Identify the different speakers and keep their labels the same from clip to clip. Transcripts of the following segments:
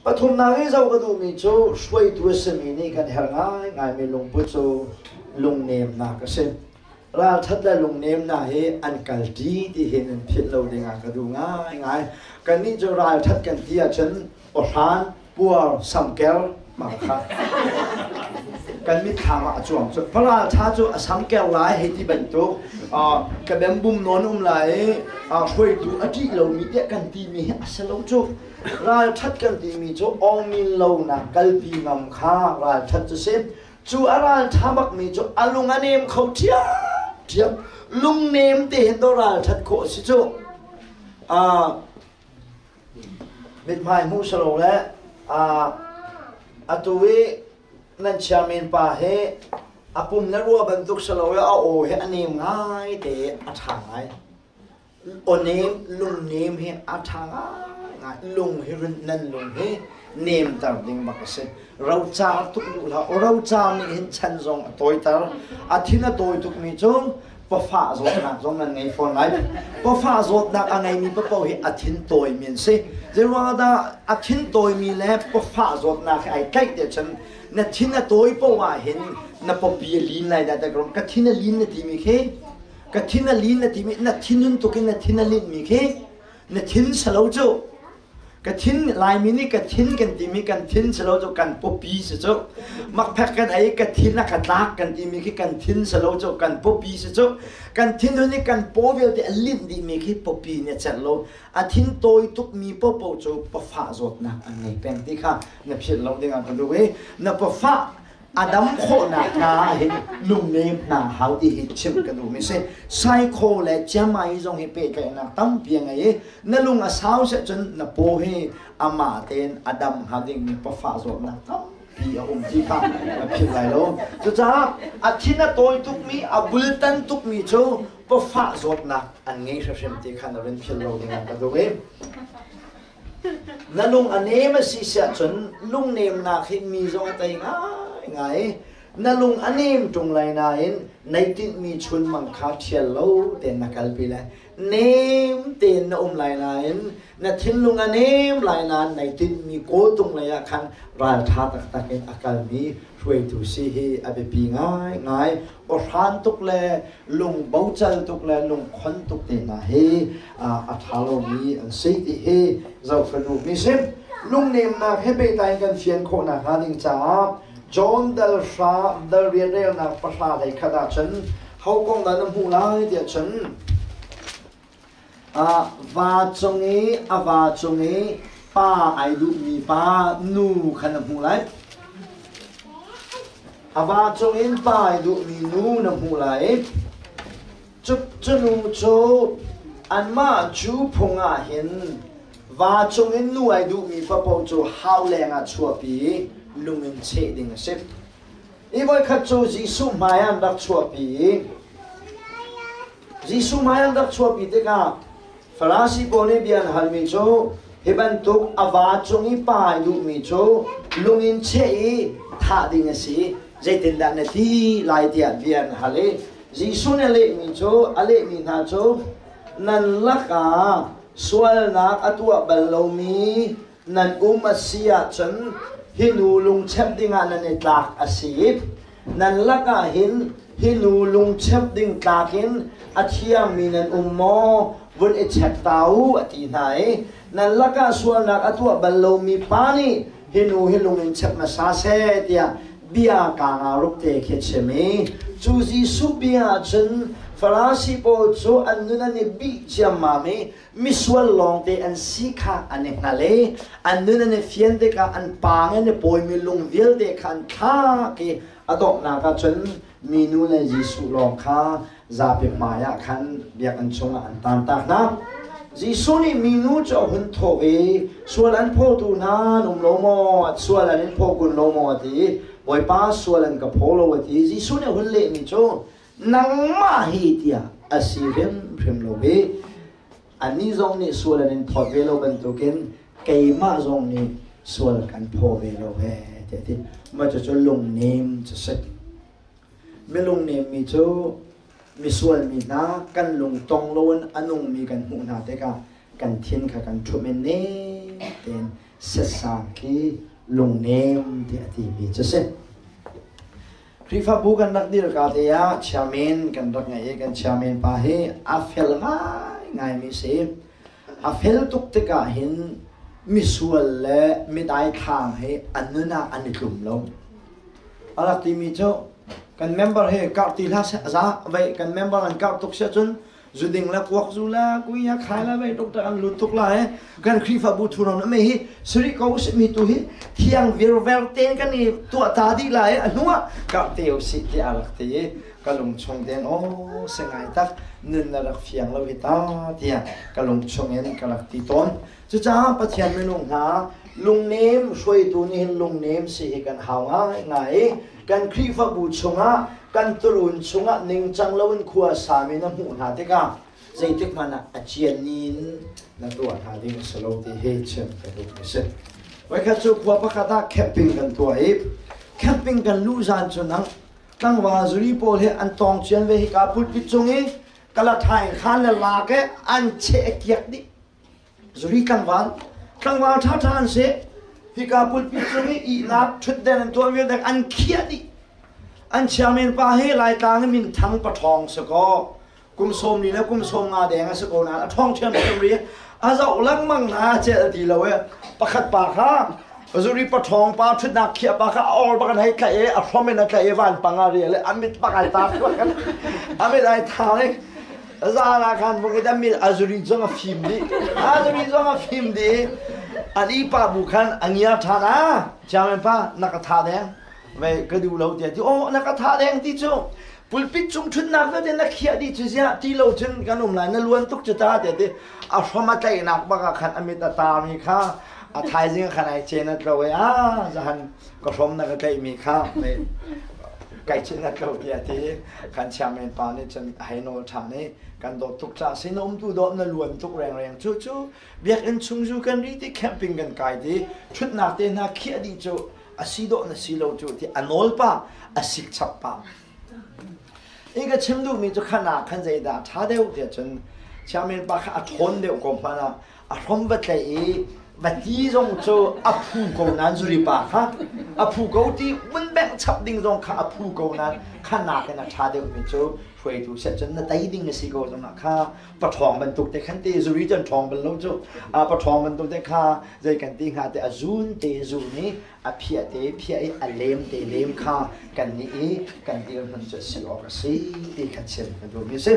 Speaker 1: Pathumnak i zoh ka duhmi cu hruaitu a simi nih kan herh ngaingaimi lungput cu lungnemnak a si. Ralṭhat le lungnemnak hi an kalṭi ti hin in philh lo dingah ka duh ngaingai. Kannih cu ralṭhat kan ti ahcun awhran, puar, samker mah kha kan mitthlam ah a cuang cu. Ralṭha cu a samker lai hei ti bantuk ka bembum nawn um lai i hruaitu a ṭih lomi tiah kan timi hi a si lo cu. Ralṭhat kan timi cu awngmin lonak kalpi ngam kha ralṭhat cu si. Cu a ralṭha bakmi cu a lung a nem kho ṭhiamṭhiam. Lungnem te hin to ralṭhat khawh a si cu. Mithmai hmuh salo le atu i nan chairman pa hi a pum le rua bantuk salo i a aw hi a nem ngai te a ṭha ngai. Aw-nem, lungnem hi a ṭha ngaingai. Lung hi nan lung hi nemter ding bak a si. Rocar tuk duh hlah. Rocar nih hin chan zong a tawiter. A thin a tawi tukmi cu pawfah zawtnak zong nan ngei fawn lai. Pawfah zawtnak a ngeimi paoh hi a thin tawimi an si. Zeiruangah dah a thin tawimi le pawfah zawtnak hi ai tlaih te cun na thin a tawi paoh ah hin na pawpi a lin lai dah ka thin a lin na timi khi Ka thin a lin na timi na thinhun tuk in na thin a linhmi khi na thin salo cu. Ka thin Laimi nih ka thin kan timi kan thin salo cu kan pawpi si cu. Makphek kan ei ka thin a ka tlak kan timi khi kan thin salo cu kan pawpi si cu. Kan thinhun i kan paw vialte a linh dihmi khi pawpi nih a celh lo. A thin tawi tukmi popo cu pawfah zawtnak an ngei peng ti kha na philh lo ding ah ka duh i na pawfah a dam khawhnak hnga hin lungnem hna hau ti hi chimh ka duhmi si. Saikhaw le chiamai zong hi pehtlaihnak tampi a ngei i na lung a sau seh cun na paw hi amah tein a dam hnga dingmi pawfah zawtnak tampi a um ti kha na philh lai lo. Cucaah a thin a tawi tukmi, a bultan tukmi cu pawfah zawtnak an ngei hrimhrim ti kha na rin philh lo ding ah ka duh i Na lung a nem a si siahcun lungnemnak hi mi zong a tei ngaingai. Na lung a nem ṭung lai nain nei tinhmi chunmang kha ṭhial lo tein na kalpi lai. Nem tein na um lai nain na thinlung a nem lai nain nei tinhmi kawltung lei ah khan ralṭha taktak in a kalmi hruaitu si hi a biapi ngaingai. Awhran tuk le lung bocal tuk le lungkhon tuk te hna hi a ṭha lomi an si ti hi zohfanu mi si. Lungnemnak he pehtlai in kan fian khawh nakhnga ding caah John dal hra dal rian relnak pahra hlei khat ahcun ho kong dah na hmuh lai tiah cun va cung i a va cung i pa ai duhmi pa nu kha na hmuh lai. A va cung in pa ai duhmi nu na hmuh lai. Cu cu nu cu anmah Jew phung ah hin va cung in nu ai duhmi paoh cu hau leng ah chuahpi i lung in cheh ding a si. Hi voikhat cu Jesuh hmai ah an rak chuahpi i Jesuh hmai an rak chuahpi tikah Farasi pawl nih bia an halmi cu hi bantuk a va cung i pa ai duhmi cu lung in cheh i thah ding a si zeitindah na ti lai tiah bia an hal i Jesuh nih a lehmi cu a lehmi hna cu nan lakah sualnak a tuah bal lomi nan um a si ahcun hi nu lungchep dingah nan i tlak a si Nan lakah hin hi nu lungchep ding tlak in a thiangmi nan um maw? Vun i check ta u, a ti hna i nan lakah sualnak a tuah bal lomi pa nih hi nu hi lung in chep hmasa seh tiah bia kaa nga ruk te khi a chim i cu Jesuh bia ah cun Farasi pawl cu an nun an i bih ciammam i misual lawngte an si kha an i hngal i an nun an i fian tikah an paang in i pawimi lung vialte kha an thlak i a donghnak ah cun minu le Jesuh lawng kha zapi hmaiah khan biakinn chungah an taantak hna. Jesuh nih minu cu a hun thawh i sual an phawtu hna an um lo maw? Sual an in phaw kun lo maw? a ti i Bawipa sual an ka phaw lo a ti. Jesuh nih a hun lehmi cu nangmah hi tiah a si hrimhrim lo i annih zong nih sual an in phawt ve lo bantukin keimah zong nih sual kan phaw ve lo he tiah ti mah cucu lungnem cu si mi lungnem mi cu misual mi hna kan lung tong loin a nungmi kan hmuh hna tikah kan thin kha kan ṭhumh in nem tein. Setsang khi lungnem tiah a timi cu si. Khrihfabu kan rak dir ka te ah chairman kan rak ngei i kan chairman pa hi a fel ngaingaimi si. A fel tuk tikah hin misual le midaithlang hi an nun ah an i tlum lo. A rak timi cu kan member hi karh ti hlah seh za vei kan member an karh tuk si ahcun zuding le kuak zu la kui ya khai la vei tuk an lut tuk la he kan Khrihfabu thuram me hi sri ko si mi tu hi thiang virver ten kan i tuah ta di la he a hnu ah kap te si ti a rak ti ka lung chung ten o se ngai tak nun na rak fiang lo hi ta tiah ka lung chung in ka rak ti tawn cucaah Pathian minung hna lungnem hruaitu nih hin lungnem si hi kan hau ngai ngai kan Khrihfabu chungah kan turun chungah ningcang loin khua sami na hmuh hna tikah zeitik hmanh ah a cian in na tuah hna ding a si lo ti hi chim ka duh a si. Voikhat cu khua pakhat ah camping kan tuah i camping kan luh zan cu nang tlangval zuri pawl he an tawng cian ve hika pulpit cung i kalathai khan le lak e an cheh kiak dih. Zuri tlangval tlangval ṭhaṭha an si. Hika pulpit cung i ihnak ṭhutden an tuah vialte an khiah dih. An chairman pa hi Laitlang i minthang paṭhawng si kaw kum 40 le kum 50 deng a si ko nain a ṭhawng ṭhiamṭhiam rih. A zoh lengmang hna celh ti lo i pakhat pa kha zuri paṭhawng pa ṭhutnak khiah pa kha a or bak an hei tlaih i a hrom in a tlaih i vanpang ah rial i a mit bak ai tar a mit ai thar i Zan ah khan vung i a mit a zuri zong a fim dih. A zuri zong a fim dih. An i pa bu khan a ngiar ṭhan ah chairman pa na ka tha deng. Vei ka duh lo tiah ti oh na ka tha deng ti cu pulpit cung ṭhutnak vialte na khiah dih cu ziah ti lo cun kan um lai na luan tuk cu ta tiah ti a hrom a tlaihnak bak ah khan a mit a tar mi kha a thaizing ah khan ai cen a tlo i ah zahan ka hrom na ka tlaih mi kha kai chin a tlo tiah ti kan chairman pa nih cun a hei nawl ṭhan i kan dawt tuk caah sin umtu dawt na luan tuk rengreng cu cu biakinn chung zu kan ri ti camping kan kai ti ṭhutnak te hna khiah dih cu a si dawh na si lo cu ti a nawl pa a sik chap pa i ka chim duhmi cu khan ah khan zeidah ṭha deuh tiah cun chairman pa kha a ṭhawn deuh ko hmanh ah a hrom va tlaih i va ti zong cu a phu ko nain zuri pa kha a phu ko ti vun bengh chap ding zong kha a phu ko nain kha nakin a ṭha deuhmi cu hruaitu seh cun na tei ding a si ko zongah kha paṭhawng bantuk te khan te zuri cu an ṭhawng bal lo cu a paṭhawng bantuk te kha zei kan ti hnga te a zun te zun i a phiah te phiah i a lem te lem kha kan nih i kan dirhmun cu a si awk a si ti kha chim ka duhmi a si.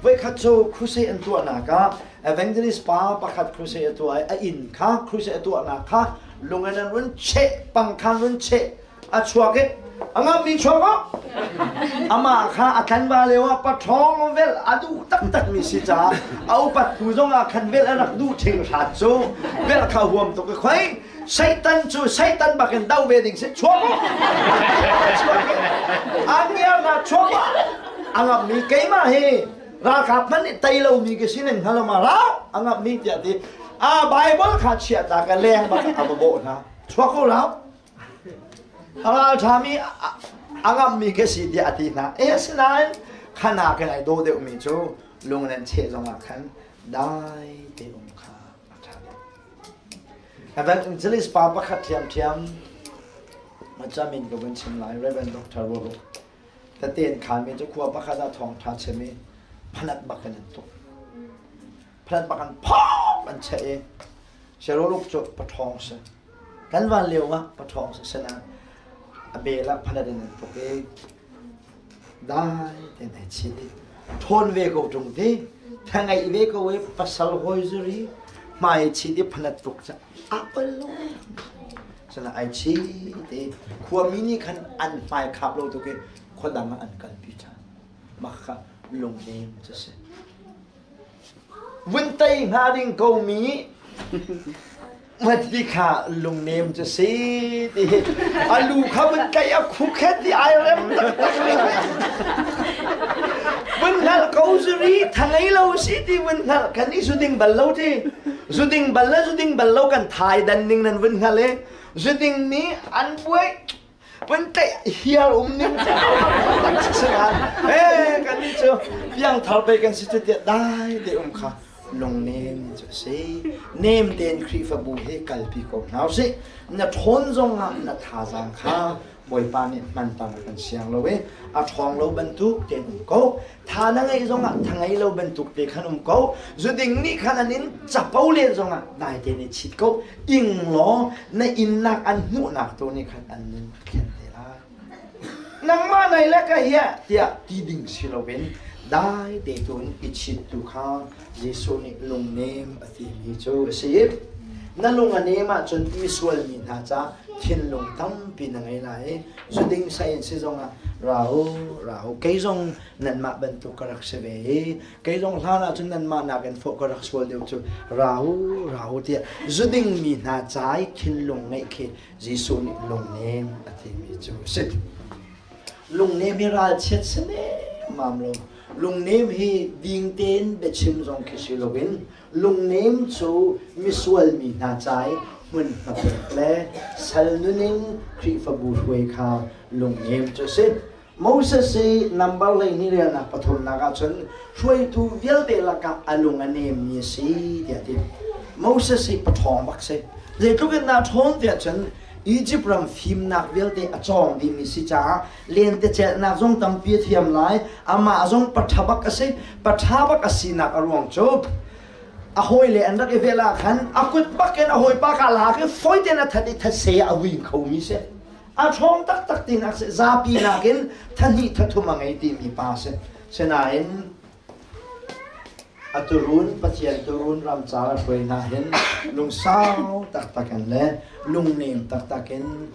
Speaker 1: Voikhat cu crusade an tuahnak ah evangelist pa pakhat crusade a tuah i a inn kha crusade a tuahnak kha lung in an run cheh pang khan run cheh a chuak i a ngammi chuak ah amah kha a tlanval lio ah paṭhawng vel a duh taktakmi si caah a upat hnu zong ah khan vel a rak duh ṭhing hrat cu vel kha huam tuk i khoi Satan cu Satan bakin do ve ding si chuak chuak an na chuak a ngammi keimah hi ralkap hmanh nih tei lomi ka si ning hngal ma rau a ngammi tiah ti a Bible kha chiah ta ka leng bak a va bawh hna chuak ko rau a ral ṭhami a ngammi ka si tiah a ti hna e asinain khana kan ai daw deuhmi cu lung nan cheh zongah khan dai te um kha a ṭha deuh Evangelist pa pakhat ṭhiamṭhiam macamin ka vun chim lai Reverend Dr. Roruk tete an khanmi cu khua pakhat ah thawngṭha chim i phanat bak in an tuk phanat bak an phawk an cheh i Sheroluk cu paṭhawng si kan van lio ah paṭhawng si sinain a bel ah phanat in an tuk i Dai tein ai chin i ṭhawn ve ko ṭung ti thangaih ve ko i pasal hawi zuri hmai chit i phanat tuk ca a pal lo sana ai chi te khuami nih khan an hmai khap lo tuk i khua dang ah an kalpi ṭhan mah kha lungnem cu si Vun tei hnga ding ko mi Mati kha lungnem cu si ti hi a lu kha vun tlaih a khu khet ti ai rem taktak vun hngalh ko zuri thangei lo si ti vun hngalh kan i zu ding bal lo ti zu ding bal le zu ding bal lo kan thai dan ning nan vun hngal i zu ding nih an buai Vun tlaih hiar um ning eh kan nih cu piangthar pei kan si cu tiah dai te um kha. Lungnem cu a si. Nem tein Khrihfabu hi kalpi ko hna usih. Na ṭhawn zongah na thazaang kha Bawipa nih hmanter a kan siang lo i a ṭhawng lo bantuk tein um ko. Tha na ngeih zongah tha ngei lo bantuk te khan um ko. Zuding nih khan an in capo len zongah dai tein i chit ko. Ing law na innak an hmuhnak tu nih khan an nun a thlen te lai. Nangmah nei le ka hiah tiah ti ding si loin dai te tun i chit tu kha Jesuh nih lungnem a timi cu a si. Na lung a nem ahcun misual mi hna ca thinlung tampi na ngei lai i zuding sain si zongah ra u, ra u, kei zong nanmah bantuk ka rak si ve i kei zong hlan ahcun nanmah nakin fawh ka rak sual deuh cu ra u, ra u tiah zuding mi hna ca i thinlung ngeih khi Jesuh nih lungnem a timi cu a si. Lungnem hi ralchiat si nemmam lo. Lungnem hi ding tein biachim zong khi si loin lungnem cu misual mi hna ca i hmunhma pek le sal nuning Khrihfabu hruai kha lungnem cu a si. Moses i nambar 12 relnak pathumnak ahcun hruaitu vialte lakah a lung a nemmi a si tiah a ti. Moses hi paṭhawng bak si. Zeitluk in dah ṭhawn tiah cun Egypt ram fimnak vialte a cawng dihmi si caah lentecelhnak zong tampi a thiam lai. Amah zong paṭha bak a si. Paṭha bak a sinak a ruang cu a hawile an rak i vel ah khan a kut bak in a hawipa ka lak i fawi tein a that i thetse a vui khomi si. A ṭhawng taktak tinak si zapi nakin thahnih thathum a ngei timi pa si. Sinain a turun Pathian turun ramcar a hruai hna hin lungsau taktak in le lungnem taktak in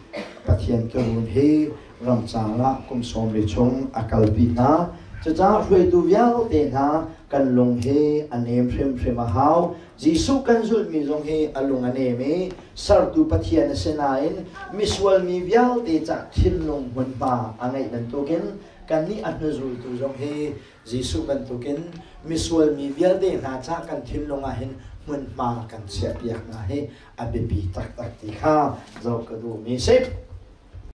Speaker 1: Pathian turun hi ramcar ah kum 40 chung a kalpi hna. Cucaah hruaitu vialte hna kan lung hi a nem hrimhrim a hau. Jesuh kan zulhmi zong hi a lung a nem i sertu Pathian a si nain misual mi vialte cah thinlung hmunhma a ngeih bantukin kannih a hnuzultu zong hi Jesuh bantukin misual mi vialte hna cah kan thinlung ah hin hmunhma kan chiahpiak hna hi a biapi taktak ti kha zoh ka duhmi si.